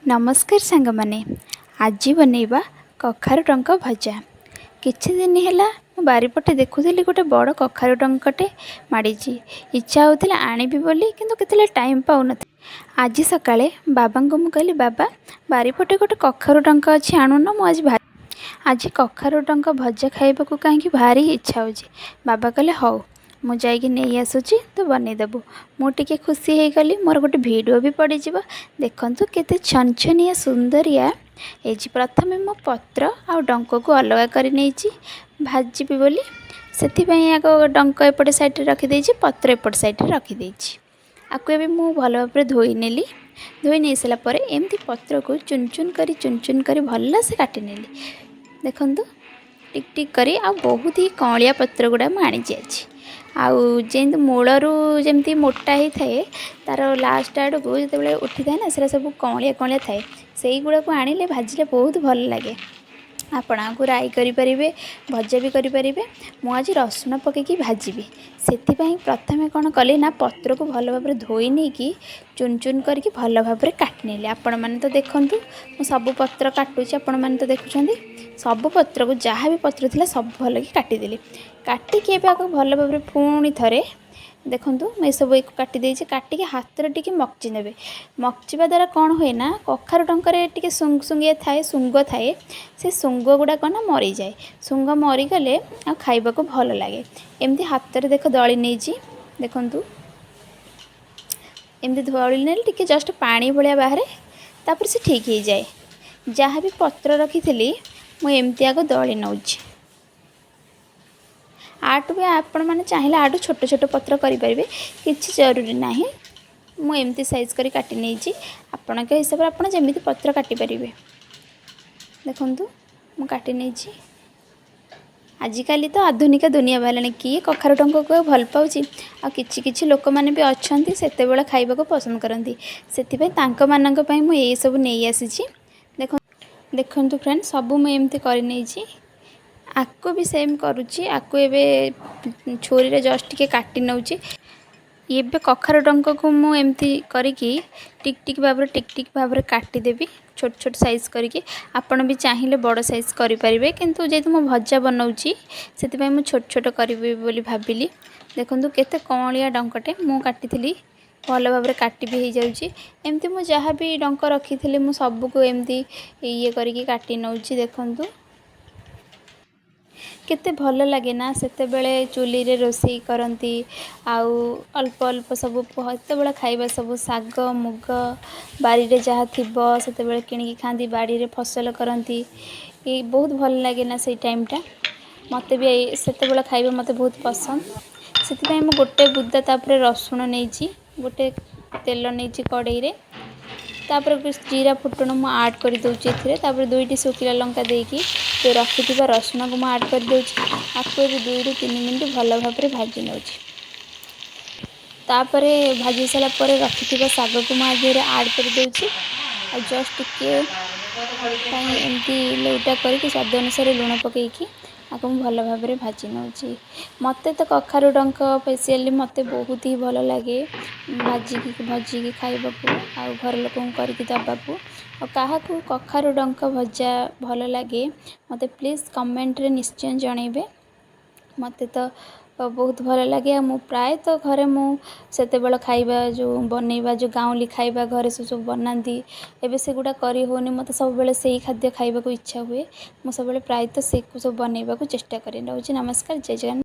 ନମସ୍କାର ସାଙ୍ଗମାନେ, ଆଜି ବନେଇବା କଖାରୁ ଡଙ୍କ ଭଜା। କିଛି ଦିନ ହେଲା ମୁଁ ବାରିପଟେ ଦେଖୁଥିଲି ଗୋଟେ ବଡ଼ କଖାରୁ ଡଙ୍କଟେ ମାଡ଼ିଛି। ଇଚ୍ଛା ହେଉଥିଲା ଆଣିବି ବୋଲି, କିନ୍ତୁ କେତେବେଳେ ଟାଇମ୍ ପାଉନଥିଲି। ଆଜି ସକାଳେ ବାବାଙ୍କୁ ମୁଁ କହିଲି, ବାବା, ବାରିପଟେ ଗୋଟେ କଖାରୁ ଡଙ୍କ ଅଛି, ଆଣୁନ, ମୁଁ ଆଜି କଖାରୁ ଡଙ୍କ ଭଜା ଖାଇବାକୁ କାହିଁକି ଭାରି ଇଚ୍ଛା ହେଉଛି। ବାବା କହିଲେ, ହଉ, ମୁଁ ଯାଇକି ନେଇ ଆସୁଛି, ତୁ ବନେଇଦେବୁ। ମୁଁ ଟିକେ ଖୁସି ହେଇଗଲି, ମୋର ଗୋଟେ ଭିଡ଼ିଓ ବି ପଡ଼ିଯିବ। ଦେଖନ୍ତୁ କେତେ ଛନଛନିଆ ସୁନ୍ଦରିଆ ହେଇଛି। ପ୍ରଥମେ ମୁଁ ପତ୍ର ଆଉ ଡଙ୍କକୁ ଅଲଗା କରି ନେଇଛି ଭାଜିବି ବୋଲି। ସେଥିପାଇଁ ଆଗ ଡଙ୍କ ଏପଟେ ସାଇଡ଼୍ରେ ରଖିଦେଇଛି, ପତ୍ର ଏପଟ ସାଇଡ଼୍ରେ ରଖିଦେଇଛି। ଆକୁ ଏବେ ମୁଁ ଭଲ ଭାବରେ ଧୋଇ ନେଲି। ଧୋଇ ନେଇ ସାରିଲା ପରେ ଏମିତି ପତ୍ରକୁ ଚୁନ ଚୁନ କରି, ଚୁନ ଚୁନ କରି ଭଲସେ କାଟି ନେଲି। ଦେଖନ୍ତୁ, ଟିକ୍ ଟିକ୍ କରି। ଆଉ ବହୁତ ହି କଅଁଳିଆ ପତ୍ର ଗୁଡ଼ା ମୁଁ ଆଣିଛି ଆଜି। ଆଉ ଯେମିତି ମୂଳରୁ ଯେମିତି ମୋଟା ହେଇଥାଏ, ତା'ର ଲାଷ୍ଟ ଆଡ଼କୁ ଯେତେବେଳେ ଉଠିଥାଏ ନା, ସେଟା ସବୁ କଅଁଳିଆ କଅଁଳିଆ ଥାଏ। ସେଇଗୁଡ଼ାକୁ ଆଣିଲେ ଭାଜିଲେ ବହୁତ ଭଲ ଲାଗେ। ଆପଣ ଆକୁ ରାଇ କରିପାରିବେ, ଭଜା ବି କରିପାରିବେ। ମୁଁ ଆଜି ରସୁଣ ପକାଇକି ଭାଜିବି। ସେଥିପାଇଁ ପ୍ରଥମେ କ'ଣ କଲି ନା, ପତ୍ରକୁ ଭଲ ଭାବରେ ଧୋଇ ନେଇକି ଚୁନ ଚୁନ କରିକି ଭଲ ଭାବରେ କାଟି ନେଲି। ଆପଣମାନେ ତ ଦେଖନ୍ତୁ, ମୁଁ ସବୁ ପତ୍ର କାଟୁଛି, ଆପଣମାନେ ତ ଦେଖୁଛନ୍ତି। ସବୁ ପତ୍ରକୁ, ଯାହା ବି ପତ୍ର ଥିଲା, ସବୁ ଭଲକି କାଟିଦେଲି। କାଟିକି ଏବେ ଆକୁ ଭଲ ଭାବରେ ପୁଣି ଥରେ ଦେଖନ୍ତୁ, ମୁଁ ଏସବୁ ଏକୁ କାଟି ଦେଇଛି। କାଟିକି ହାତରେ ଟିକେ ମକଚି ନେବେ। ମକଚିବା ଦ୍ୱାରା କ'ଣ ହୁଏ ନା, କଖାରୁ ଡଙ୍କରେ ଟିକେ ସୁଙ୍ଗ ସୁଙ୍ଗିଆ ଥାଏ, ଶୁଙ୍ଗ ଥାଏ। ସେ ଶୁଙ୍ଗ ଗୁଡ଼ାକ ନା ମରିଯାଏ। ଶୁଙ୍ଗ ମରିଗଲେ ଆଉ ଖାଇବାକୁ ଭଲ ଲାଗେ। ଏମିତି ହାତରେ ଦେଖ ଦଳି ନେଇଛି। ଦେଖନ୍ତୁ, ଏମିତି ଦଳି ନେଲେ ଟିକେ ଜଷ୍ଟ ପାଣି ଭଳିଆ ବାହାରେ, ତାପରେ ସେ ଠିକ୍ ହେଇଯାଏ। ଯାହା ବି ପତ୍ର ରଖିଥିଲି, ମୁଁ ଏମିତି ଆଗ ଦଳି ନେଉଛି। ଆଠୁ ବି ଆପଣମାନେ ଚାହିଁଲେ ଆଠୁ ଛୋଟ ଛୋଟ ପତ୍ର କରିପାରିବେ, କିଛି ଜରୁରୀ ନାହିଁ। ମୁଁ ଏମିତି ସାଇଜ୍ କରି କାଟି ନେଇଛି। ଆପଣଙ୍କ ହିସାବରେ ଆପଣ ଯେମିତି ପତ୍ର କାଟିପାରିବେ। ଦେଖନ୍ତୁ, ମୁଁ କାଟି ନେଇଛି। ଆଜିକାଲି ତ ଆଧୁନିକ ଦୁନିଆ ବାହାରିଲାଣି, କିଏ କଖାରୁ ଡଙ୍କକୁ ଆଉ ଭଲ ପାଉଛି? ଆଉ କିଛି କିଛି ଲୋକମାନେ ବି ଅଛନ୍ତି, ସେତେବେଳେ ଖାଇବାକୁ ପସନ୍ଦ କରନ୍ତି। ସେଥିପାଇଁ ତାଙ୍କମାନଙ୍କ ପାଇଁ ମୁଁ ଏଇସବୁ ନେଇ ଆସିଛି। ଦେଖନ୍ତୁ ଫ୍ରେଣ୍ଡ, ସବୁ ମୁଁ ଏମିତି କରିନେଇଛି। ଆକୁ ବି ସେମ୍ କରୁଛି। ଆକୁ ଏବେ ଛୁରୀରେ ଜଷ୍ଟ ଟିକେ କାଟି ନେଉଛି। ଏବେ କଖାରୁ ଡଙ୍କକୁ ମୁଁ ଏମିତି କରିକି ଟିକ୍ ଟିକ୍ ଭାବରେ, ଟିକ୍ ଟିକ୍ ଭାବରେ କାଟିଦେବି, ଛୋଟ ଛୋଟ ସାଇଜ୍ କରିକି। ଆପଣ ବି ଚାହିଁଲେ ବଡ଼ ସାଇଜ୍ କରିପାରିବେ, କିନ୍ତୁ ଯେହେତୁ ମୁଁ ଭଜା ବନାଉଛି, ସେଥିପାଇଁ ମୁଁ ଛୋଟ ଛୋଟ କରିବି ବୋଲି ଭାବିଲି। ଦେଖନ୍ତୁ, କେତେ କଅଁଳିଆ ଡଙ୍କଟେ ମୁଁ କାଟିଥିଲି, ଭଲ ଭାବରେ କାଟି ବି ହେଇଯାଉଛି। ଏମିତି ମୁଁ ଯାହା ବି ଡଙ୍କ ରଖିଥିଲି, ମୁଁ ସବୁକୁ ଏମିତି ଇଏ କରିକି କାଟି ନେଉଛି। ଦେଖନ୍ତୁ, କେତେ ଭଲ ଲାଗେ ନା, ସେତେବେଳେ ଚୁଲିରେ ରୋଷେଇ କରନ୍ତି ଆଉ ଅଳ୍ପ ଅଳ୍ପ ସବୁ। ସେତେବେଳେ ଖାଇବା ସବୁ ଶାଗ ମୁଗ, ବାରିରେ ଯାହା ଥିବ ସେତେବେଳେ କିଣିକି ଖାଆନ୍ତି, ବାଡ଼ିରେ ଫସଲ କରନ୍ତି। ଏଇ ବହୁତ ଭଲ ଲାଗେ ନା ସେଇ ଟାଇମ୍ଟା? ମୋତେ ବି ଏଇ ସେତେବେଳେ ଖାଇବା ମୋତେ ବହୁତ ପସନ୍ଦ। ସେଥିପାଇଁ ମୁଁ ଗୋଟେ ବୁଦା ତାପରେ ରସୁଣ ନେଇଛି, ଗୋଟେ ତେଲ ନେଇଛି କଡ଼େଇରେ। ତାପରେ ଜିରା ଫୁଟଣ ମୁଁ ଆଡ଼୍ କରିଦେଉଛି ଏଥିରେ। ତାପରେ ଦୁଇଟି ଶୁଖିଲା ଲଙ୍କା ଦେଇକି ଯେଉଁ ରଖିଥିବା ରସୁଣକୁ ମୁଁ ଆଡ଼୍ କରିଦେଉଛି। ଆକୁ ଏବେ 2ରୁ 3 ମିନିଟ୍ ଭଲ ଭାବରେ ଭାଜି ନେଉଛି। ତାପରେ ଭାଜି ସାରିଲା ପରେ ରଖିଥିବା ଶାଗକୁ ମୁଁ ଆ ଦେହରେ ଆଡ଼୍ କରିଦେଉଛି। ଆଉ ଜଷ୍ଟ ଟିକେ ପାଇଁ ଏମିତି ଲେଉଟା କରିକି ସ୍ୱାଦ ଅନୁସାରେ ଲୁଣ ପକାଇକି ଆକୁ ମୁଁ ଭଲ ଭାବରେ ଭାଜି ନେଉଛି। ମୋତେ ତ କଖାରୁ ଡଙ୍କ ସ୍ପେସିଆଲି ମୋତେ ବହୁତ ହି ଭଲ ଲାଗେ ଭାଜିକି ଭଜିକି ଖାଇବାକୁ ଆଉ ଘର ଲୋକଙ୍କୁ କରିକି ଦେବାକୁ। ଆଉ କାହାକୁ କଖାରୁ ଡଙ୍କ ଭଜା ଭଲ ଲାଗେ, ମୋତେ ପ୍ଲିଜ୍ କମେଣ୍ଟରେ ନିଶ୍ଚୟ ଜଣାଇବେ। ମୋତେ ତ ବହୁତ ଭଲ ଲାଗେ। ଆଉ ମୁଁ ପ୍ରାୟତଃ ଘରେ ମୁଁ ସେତେବେଳେ ଖାଇବା ଯେଉଁ ବନେଇବା, ଯେଉଁ ଗାଉଁଲି ଖାଇବା ଘରେ ସେ ସବୁ ବନାନ୍ତି, ଏବେ ସେଗୁଡ଼ା କରି ହେଉନି। ମୋତେ ସବୁବେଳେ ସେଇ ଖାଦ୍ୟ ଖାଇବାକୁ ଇଚ୍ଛା ହୁଏ। ମୁଁ ସବୁବେଳେ ପ୍ରାୟତଃ ସେକୁ ସବୁ ବନେଇବାକୁ ଚେଷ୍ଟା କରେ। ରହୁଛି, ନମସ୍କାର, ଜୟ ଜଗନ୍ନାଥ।